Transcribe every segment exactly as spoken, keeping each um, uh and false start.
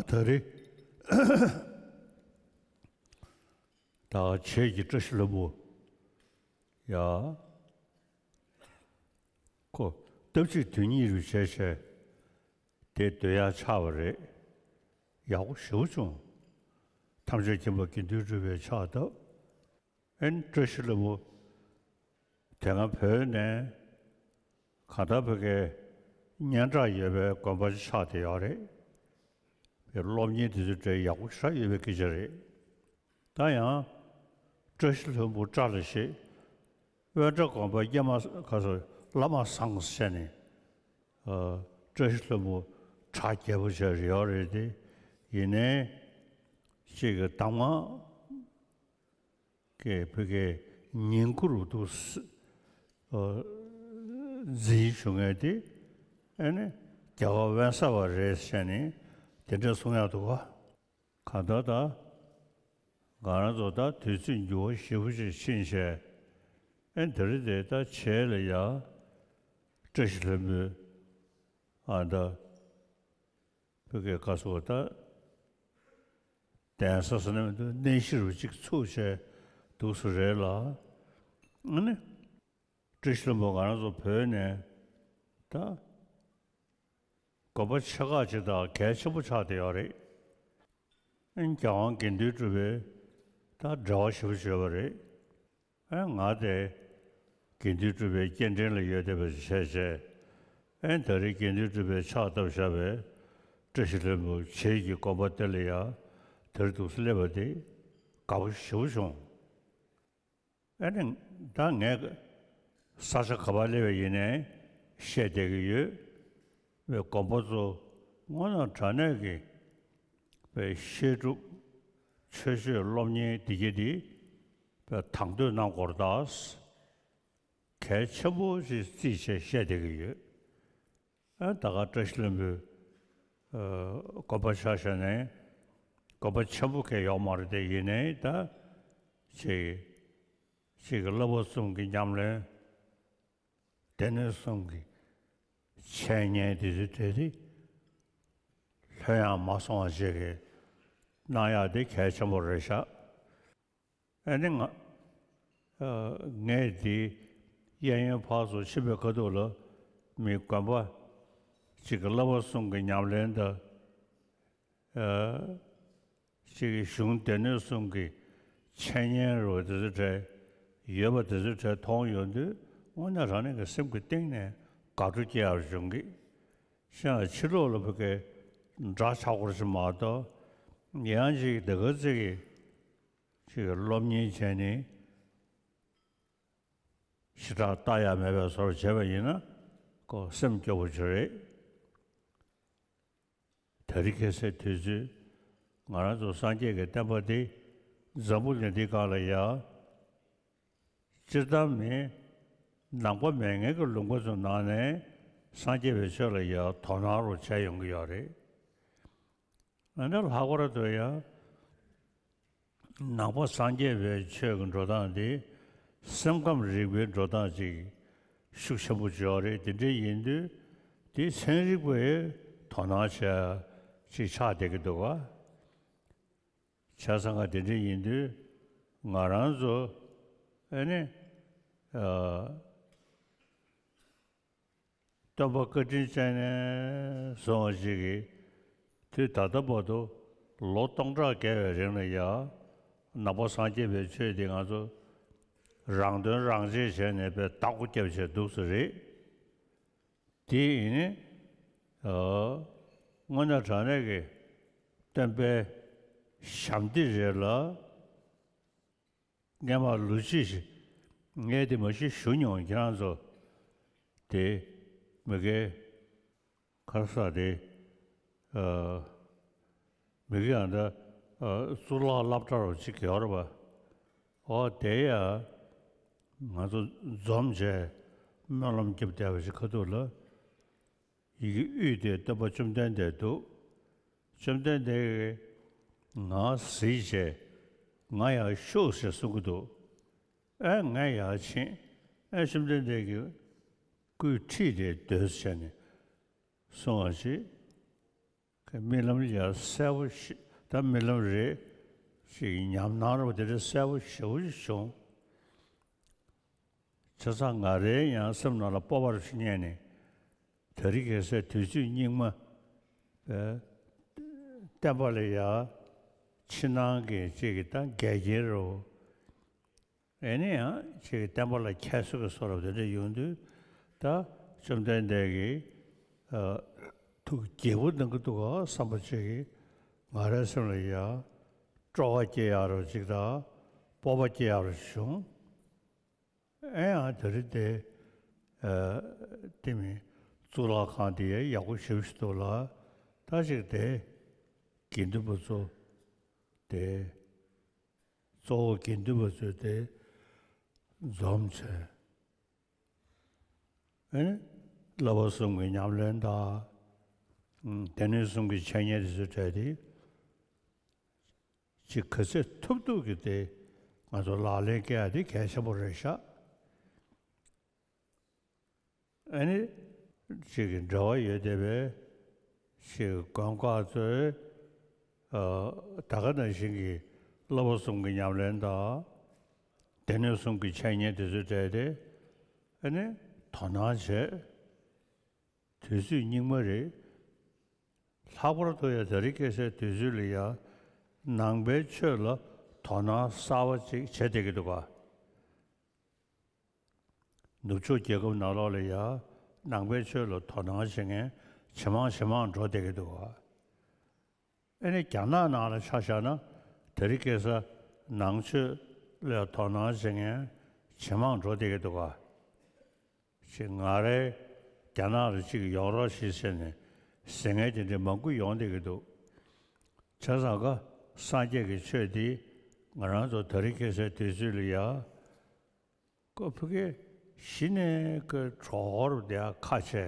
ད་རེས་ད་བྱེས་ཀྱི་བཀྲ་ཤིས་ལྷུན་པོ་ཡ། ཁོ་སྟབས་གཅིག་དོན་གཉིས་རུ་བྱས་བྱས་དེ་སྡོད་ཡག་ཆགས་པ་རེད། ཡག་པོ་ཞེ་པོ་བྱུང་། ཐམས་ཅད་མཁྱེན་པ་དགེ་འདུན་གྲུབ་པའི་ཕྱག་བཏབ། ཨན་བཀྲ་ཤིས་ལྷུན་པོ་དེ་སྔ་བོད་ནས་གང་ལྟར་བོད་སྐད་སྙན་གྲགས་ཡོད་པའི་དགོན་པ་ཆགས་བསྡད་ཡོད་རེད། པའི་སློབ་གཉེར་དེ་ཚོའི་གྲས་ཡག་པོ་ཞེ་དྲག་ཡོད་པའི་སྐད་ཆ་རེད། ད་ཡང་བཀྲ་ཤིས་ལྷུན་པོ་བཀྲ་ལ་ཞེས། དབེན་གྲྭ་དགོན་པ་སྐྱེས་མ་ག་སོ་བླ་མ་བཟང་ཟེར་ནས་ཨ་བཀྲ་ཤིས་ལྷུན་པོ་གྲ་རྒྱས་པོ་བྱས་རེད་ཡོད་རེད་དེ། ཡིན་ནའི་གཅིག་གི་གདམས་ངག་གི་བོད་སྐད་ཉིང་ཁུ་རུ་འདུག་ཨ་འཛིན་བྱུང་ངེས་དེ་ཨ་ནི་རྒྱལ་བ་དབེན་ས་པ་རེད་ཟེར་ནས་དེ་འདྲ་གསུང་ཡག་འདུག་ག་གང་ལྟར་ད་ང་རང་ཚོ་ད་དུས་ཚོད་འགྱུར་བ་ཞེ་པོ་ཅིག་ཕྱིན་བྱས་ཨེ་འདི་རེད་དེ། ད་བྱེས་ལ་ཡ་བཀྲ་ཤིས་ལྷུན་པོའི་ཨ་ད་བོད་སྐད་བཀའ་ཟུར་ད་གདན་ས་ཟེར་ན་མི་འདུག་གནས་གཞི་རུ་གཅིག་ཚུགས་བྱས་འདུག་སེ་རེད་ལ། ཨ་ནི་བཀྲ་ཤིས་ལྷུན་པོ་ང་རང་ཚོ་བོད་ནས་ད་དགོན་པ་ཆེ་ཁག་ཅིག་དང་གལ་ཆེན་པོ་ཆགས་བསྡད་ཡོད་རེད། ཨ་ནི་རྒྱལ་དབང་དགེ་འདུན་གྲུབ་པའི་ད་འབྲེལ་བ་ཞེ་པོ་ཅིག་ཡོད་པ་རེད། ཨ་ང་དེ་དགེ་འདུན་གྲུབ་པའི་སྐྱེ་ཕྲེང་ལ་ཡོད་བསྡད་པ་ཞིག་བྱས་བྱས། ཨ་ད་རེས་དགེ་འདུན་གྲུབ་པའི་ཕྱག་བཏབ་བཞག་པའི་བཀྲ་ཤིས་ལྷུན་པོ་བྱེས་ཀྱི་དགོན་པ་དེ་ལ་ཡ་དེར་འདུག་སེ་སླེབས་པ་དེ་དགའ་པོ་ཞེ་པོ་བྱུང་། ཨ་ནི་ད་ངས་ས་ཆ་ག་པར་སླེབས་པ་ཡིན་ནའི་བཤད་བསྡད་ཀྱི་ཡོད། བའི་དགོན་པ་ཚོ་དངོས་གནས་དྲང་གནས་ཀྱི་བའི་བཤད་སྒྲུབ་ཆོས་སྤྱོད་སློབ་གཉེར་འདི་གྱད་འདི་བའི་དང་དོད་གནང་དགོས་རེད་ད། གལ་ཆེན་པོ་ཞིག་བརྩིས་བྱས་བཤད་བསྡད་ཀྱི་ཡོད། ཨ་ད་ག་བཀྲ་ཤིས་ལྷུན་པོའི་ཨ་དགོན་པ་ཆ་བཞག་ནས་དགོན་པ་ཆེན་པོ་གང་ཡོད་མ་རེད་དེ། ཡིན་ནའི་ད་ཅིག་ཅིག་གི་བསླབ་པ་གསུམ་གྱི་ཉམས་ལེན། སྡེ་སྣོད་གསུམ་གྱི་འཆད་ཉན་དེ་ཚོ་དེ་དེ་ལྷོད་ཡངས་མ་སོང་བ་བཅས་ཀྱི་གནང་ཡག་དེ་གལ་ཆེན་པོ་རེད་ཤག་ཨ་ནི་ང་ཨ་ངས་དེ་གཡས་གཡོན་ཕར་ཚུར་ཕྱིན་པའི་ཁ་ཐུག་ལ་མི་དགོན་པ་གཅིག་གི་བསླབ་པ་གསུམ་གྱི་ཉམས་ལེན་དང་། ཨ་གཅིག་གི་གཞུང་སྡེ་སྣོད་གསུམ་གྱི་འཆད་ཉན་རུ་དེ་ཚོ་གྲས་ཡོད་པ་དེ་ཚོ་གྲས་མཐོང་ཡོང་དུས་དངོས་གནས་རང་ཉིད་ཀྱི་སེམས་ཀྱི་གཏིང་ནས་དགའ་སྤྲོ་སྐྱེ་ཡག་བྱུང་གི། ཤ་ཕྱི་ལོགས་ལ་བོད་སྐད་འདྲ་ཆགས་སྐོར་ཞིག་མ་གཏོགས། ཡང་ཅིག་དེ་ག་ཚོད་ཀྱི་ཅིག་སློབ་གཉེར་བྱས་ནས་ཞེ་དྲག་ལྟ་ཡག་མེད་པའི་བཟོ་འདྲ་བྱས་པ་ཡིན་ན་ཁོ་སེམས་སྐྱོ་པོ་ཅིག་རེད། ད་རེས་ཁ་སང་དུས་ཚོད་ང་རང་ཚོ་སངས་རྒྱས་ཀྱི་བསྟན་པ་འདི་འཛམ་བུ་གླིང་འདིའི་སྒང་ལ་ཡ། སྤྱིར་བཏང་མི་ནང་པ་མེད་མཁན་གྱི་ལུང་པ་ཚོའི་ནང་ནས་སངས་རྒྱས་པའི་ཆོས་ལ་ཡ་དོ་སྣང་རུ་བྱས་ཡོང་གི་ཡོད་རེད། ཨ་ནི་ལྷག་པར་དུ་ཡ། ནང་པ་སངས་རྒྱས་པའི་ཆོས་ཀྱི་འགྲོ་སྟངས་འདི་སེམས་ཁམས་རིག་པའི་འགྲོ་སྟངས་ཅིག་ཤུགས་ཆེན་པོ་ཅིག་ཡོད་རེད། དེ་འདྲ་ཡིན་དུས་དེ་ཚན་རིག་པས་དོ་སྣང་བྱེད་ཡ་ཅིག་ཆགས་བསྡད་ཀྱི་འདུག་ག་བྱས་ཙང་ང་དེ་འདྲ་ཡིན་དུས་ང་རང་ཚོ་ཨ་ནི་ཨ། སྟོན་པ་བཀའ་དྲིན་ཅན་ནས་བཟུང་བ་ཞིག་གིས་དུས་ད་ལྟ་བར་དུ་ལོ་སྟོང་ཕྲག་བརྒལ་བའི་རིང་ལ་ཡང་ནང་པ་སངས་རྒྱས་པའི་ཆོས་འདི་ང་ཚོ་རང་དོན་རང་གཅེས་བྱས་ནས་དཔེ་བདག་པོ་རྒྱབ་བྱས་འདུག་ས་རེད། དེ་ཡིན་ནི་ཨ་དངོས་གནས་དྲང་གནས་ཀྱི་སྟོན་པའི་ཞབས་འདེགས་རེད་ལ། སྔས་མ་ལོ་གཅིག་ཞིག་ངས་དེ་མ་གཞི་ཞུ་མྱོང་། ཁྱེད་རང་ཚོ་དེ་མི་དགེ་ཁར་ས་དེ་ཨ་མི་དགེ་ཡང་ད་ཨ་གཙུག་ལག་སློབ་གྲྭ་རུ་གཅིག་ཡོད་རེད་པ། ཨོ་དེ་ཡ་ང་ཚོ་འཛོམས་བྱས་སྨོན་ལམ་རྒྱབ་བསྡད་པ་ཞིག་ཁ་ཐུག་ལ། ཡི་གེ་དབུས་དེར་སྟོན་པ་བཅོམ་ལྡན་འདས་འདུག་བཅོམ་ལྡན་འདས་ཀྱིས་ང་གཟིགས་བྱས་ང་ཡར་ཤོག་ཅེས་གསུང་གི་འདུག་ཨེ་ང་ཡར་ཕྱིན། ཨེ་བཅོམ་ལྡན་འདས་ཀྱི་སྐུའི་འཁྲིས་དེར་སྡོད་བྱས་ནས་གསུང་བ་ཞིག་རྨི་ལམ་ཡ་གསལ་པོ་ཞིག་ད་རྨི་ལམ་རེད་ཅིག་ཉམས་སྣང་རོ་དེ་འདྲ་གསལ་པོ་ཞེ་པོ་ཞིག་བྱུང་། བྱས་ཙང་ང་རའི་ཡང་སེམས་ནང་ལ་སྤོབས་པ་རུ་ཞིག་རྙེད་ནས། དེ་རིང་ཁ་སང་དུས་ཚོད་སྙིགས་མ། བསྟན་པ་ལ་ཡ། ཕྱི་ནང་གི་ཅིག་གི་ད་འགལ་རྐྱེན་རུ། ཨེ་ནི་ཡང་ཅིག་གི་བསྟན་པ་ལ་ཁྱད་གསོད་ཀྱི་བཟོ་འདྲ་དེ་འདྲ་ཡོང་དུས། ད་བཅོམ་ལྡན་འདས་ཀྱིས་ཐུགས་དགྱེས་པོ་གནང་གི་འདུག་ག་བསམ་པ་ཅིག་གིས་ང་རའི་སེམས་ལ་ཡ། སྤྲོ་བ་སྐྱེ་ཡག་རུ་ཅིག་དང་སྤོབས་པ་སྐྱེ་ཡག་རུ་བྱུང་། ཨེ་ཡང་དེ་རིང་དེ། ཨ། དེ་མིན་གཙུག་ལག་ཁང་དེ་ཡག་པོ་ཞེ་པོ་ཞིག་འདུག་ལ། ད་ཅིག་དེ། དགེ་འདུན་པ་ཚོ། དེ། གཙོ་བོ་དགེ་འདུན་པ་ཚོས་དེ། འཛོམས་བྱས། ཨེ། བསླབ་པ་གསུམ་གྱི་ཉམས་ལེན་དང་། སྡེ་སྣོད་གསུམ་གྱི་འཆད་ཉན་དེ་ཚོ་གྲས་དེ། ཅིག་ག་ཚད་ཐུབ་ཐུབ་ཀྱིས་དེ་ང་ཚོ་ལག་ལེན་བཀལ་ཡ་དེ་གལ་ཆེན་པོ་རེད་ཤག་ཨ་ནི་ཅིག་གི་འབྲེལ་བ་ཡོད་བསྡད་པའི་ཅིག་དགོན་ཁག་ཚོས་ཨ། ད་ག་ནང་བཞིན་གྱི་བསླབ་པ་གསུམ་གྱི་ཉམས་ལེན་དང་། སྡེ་སྣོད་གསུམ་གྱི་འཆད་ཉན་དེ་ཚོ་གྲས་དེ་ཨ་ནི་དོ་སྣང་བྱས། དུས་ཚོད་སྙིགས་མ་རེད། ལྷག་པར་དུ་ཡང་དེ་རིང་ཁ་སང་དུས་ཚོད་ལ་ཡང་ནང་པའི་ཆོས་ལ་དོ་སྣང་གསར་པ་ཅིག་བྱེད་བསྡད་ཀྱི་འདུག་ག་ནུབ་ཕྱོགས་རྒྱལ་ཁབ་ནང་ལོགས་ལ་ཡང་ནང་པའི་ཆོས་ལ་དོ་སྣང་བྱེད་མཁན་ཇེ་མང་ཇེ་མང་འགྲོ་བསྡད་ཀྱི་འདུག་ག་ཨ་ནི་རྒྱ་ནག་ནང་ལ་ཆ་བཞག་ན་དེ་རིང་ཁ་སང་ནང་ཆོས་ལ་དོ་སྣང་བྱེད་མཁན་ཇེ་མང་འགྲོ་བསྡད་ཀྱི་འདུག་ག་ཅིག་ང་རའི་རྒྱ་ནག་ལ་ཅིག་ཡོང་རོགས་ཞེས་ཟེར་ནས་ཟེར་མཁན་དེ་འདྲ་མང་པོ་ཡོང་བསྡད་ཀྱི་འདུག་བྱས་ཙང་ཀ་སངས་རྒྱས་ཀྱི་ཆོས་འདི་ང་རང་ཚོ་དེ་རིང་ཁ་སང་དུས་ཚོད་ལ་ཡ། ཀོ་ཕ་གི་གཞི་ནས་ཀོ་གྲོགས་རུ་དེ་ཡ་ཁ་ཆེ་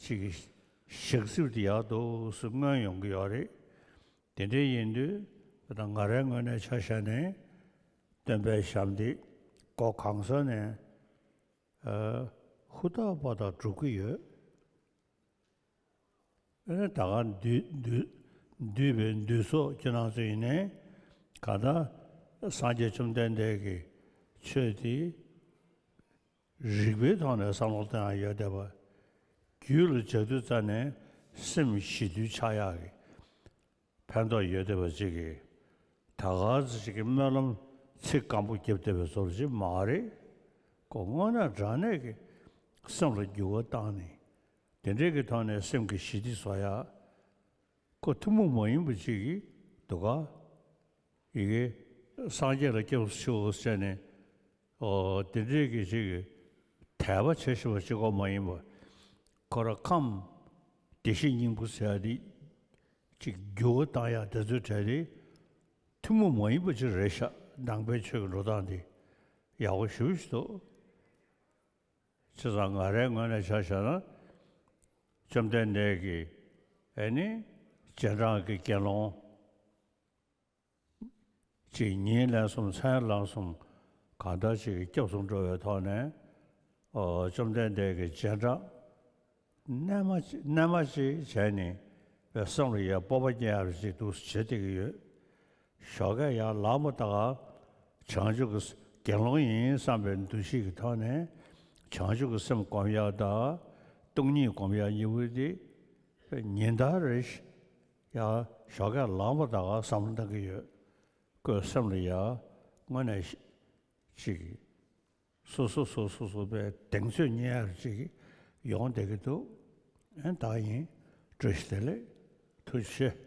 ཅིག་ཞག་རྩིབ་དེ་ཡག་འདུག་སུ་མངོན་ཡོང་གི་ཡོད་རེད། དེ་འདྲ་ཡིན་དུས་ད་ང་རའི་ངོས་ནས་ཆ་བཞག་ནས་སྟོན་པའི་ཞབས་འདེགས་སྒོ་གང་ས་ནས་ཨ། ཧུར་ཐག་པ་དང་སྒྲུབ་ཀྱི་ཡོད། ཨ་ནི་ད་ག་འདུས་འདུས་འདུས་པའི་འདུས་ཚོགས་ཁྱེད་རང་ཚོ་ཡིན་ནའི་གང་ལྟར་སངས་རྒྱས་བཅོམ་ལྡན་འདས་ཀྱི་ཆོས་དེ་རིགས་པའི་ཐོག་ནས་བསམ་བློ་གཏོང་ཡ་ཡོད་བསྡད་པ། རྒྱུད་ལ་འཇགས་དུས་ཙ་ནས་སེམས་ཞི་དུལ་ཆགས་ཡག་གི་ཕན་ཐོགས་ཡོད་བསྡད་པ་ཅིག་གིས་ད་ག་ཚོད་ཅིག་གི་སྨོན་ལམ་ཚིག་སྐམ་པོ་བརྒྱབ་བསྡད་པའི་བཟོ་འདྲ་ཅིག་མ་རེད། ཁོ་དངོས་གནས་དྲང་གནས་ཀྱི་སེམས་ལ་འགྱུར་བ་བཏང་ནས། དེ་འདྲའི་གི་ཐོག་ནས་སེམས་ཀྱི་ཞི་བདེ་བཟོ་ཡ། ཁོ་ཐུན་མོང་མ་ཡིན་པ་ཅིག་གི་འདུག་ག་ཡི་གེ་སངས་རྒྱས་ལ་སྐྱབས་སུ་མཆིའོ་ཟེར་ནས། ཨོ་དེ་འདྲའི་གི་ཅིག་གི་དད་པ་བྱེད་ཤེས་པ་གཅིག་པོ་མ་ཡིན་པ། ཁོ་ར་ཁམས་བདེ་གཤེགས་སྙིང་པོ་ཟེར་ཡ་དེ་ཅིག་འགྱུར་བ་བཏང་ཡ་དེ་ཚོའི་གྲས་དེ་ཐུན་མོང་མ་ཡིན་པ་ཅིག་རེད་ཤག་ནང་པའི་ཆོས་ཀྱི་འགྲོ་སྟངས་དེ་ཡག་པོ་ཞེ་པོ་ཞིག་འདུག་བྱས་ཙང་ང་རའི་ངོས་ནས་ཆ་བཞག་ན། བཅོམ་ལྡན་འདས་ཀྱིས་ཨེ་ནི་རྗེས་འབྲང་གི་དགེ་སློང་ཅིག་ཉིན་ལན་གསུམ་མཚན་ལན་གསུམ་གང་ལྟར་ཅིག་གི་སྐྱབས་སུ་འགྲོ་བའི་ཐོག་ནས། ཨོ་བཅོམ་ལྡན་འདས་ཀྱི་རྗེས་འབྲང་རྣལ་མ་ཅིག་རྣལ་མ་ཅིག་བྱས་ནས་བསམ་བློ་ཡ་སྤོབས་པ་རྙེད་ཡ་རུ་ཅིག་འདུག་བྱེད་བསྡད་ཀྱི་ཡོད། ཞོགས་ཀས་ཡར་ལངས་པ་དང་། བྱང་ཆུབ་ཀྱི་དགེ་སློང་ཡིན་བསམ་པའི་འདུ་ཤེས་ཀྱི་ཐོག་ནས་བྱང་ཆུབ་ཀྱི་སེམས་སྒོམ་ཡག་དང་སྟོང་ཉིད་སྒོམ་ཡག་གཉིས་པོ་དེ་ཉིན་ལྟར་རེ་བཞིན་ཡར་ཞོགས་ཀས་ལངས་པ་དང་བསམ་བློ་གཏང་གི་ཡོད། ཁོའི་སེམས་ལ་ཡ་དངོས་གནས་ཅིག་སོ་སོ་སོ་སོ་སོ་པའི་གདེང་ཚོད་རྙེད་ཡག་ཅིག་ཡོང་བསྡད་ཀྱི་འདུག་ཨེ་ད་ཡིན། བཀྲ་ཤིས་བདེ་ལེགས། ཐུགས་རྗེ་ཆེ།